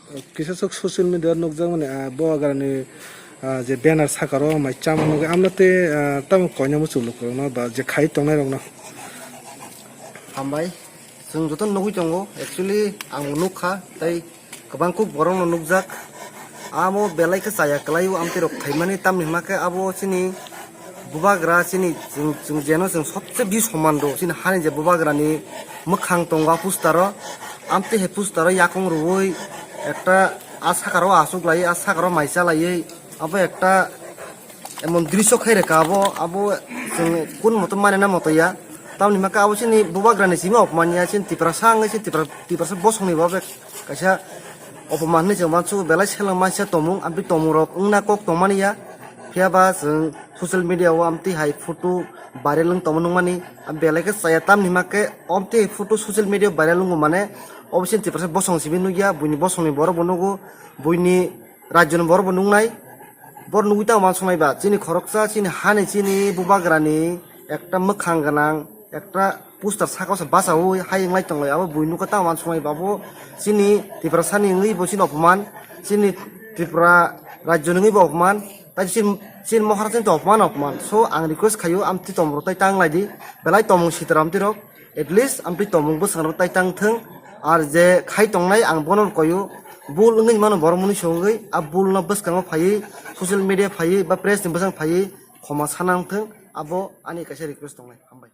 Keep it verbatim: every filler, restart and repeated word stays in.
Kisa sok social media nukjakmani, ah, Bubagrani, ah, je banner sakaro mai chama nugwi amno tei, ah, tamo koina muchung lukurokno ba je khai tongnai rokno. Hambai, chwng joto nugwi tongo, actually ang nukha, tei kwbang kuk borokno nukjak. Amo belai khe chaya kwlaio amtwi rok khaimani, tamni hwnba khe abo chini Bubagra chini chwng, chwng jeno chwng sobse bi soman rw chini hani je Bubagrani mwkhang tongo a postero. Amtwi hai postero yakung rwui ekta a sakaro aswk laiwi a sakaro mai cha laiwi abo ekta emon drisyo khai rwkha abo, abo chwng kun moto mane na moto ya. Tamni hwnba khe abo chini Bubagrani simi opman ya, chini Tiprasa wngwi chini Tipra-, Tiprasa bosongni bo kaisa opman hinwi chwng uansukgo, belai seleng mansa tongmung, amtwi tongmung rok wngna kok tongmani ya. Phiya ba chwng social media o amtwi hai photo viral wng tongma nukmani, belai khe chaya. Tamni hwnba khe amtwi hai photo social media o viral wngo mane, obo chini Tiprasa bosong simi nukya, buini bosongni borok bo nugo, buini rajyoni borok bo nuknai. Bor nugwi tamo uansuknai ba, chini khoroksa, chini hani, chini Bubagrani ekta mwkhang gwnang, ekta poster saka o se bachaui hai wnglai tonglai, abo bui nukha tamo uansuknai ba, abo chini Tiprasani wngwi bo chini opman, chini Tripura rajyoni wngwi bo opman, tai chini, chini Maharajani to opman, opman. So ang request khaio, amtwi tongmung rok tai tanglai di, belai tongmung sitra amtwi rok, at least amtwi tongmung bwskango tai tang thung. Ar je khai tongnai ang bono koyo, bul wngwi mano borok mwnwi songwi, a bul no bwskango phaiwi, social media phaiwi ba press ni bwskango phaiwi khoma sana wng thung, abo ani kaisa request tongnai. Hambai.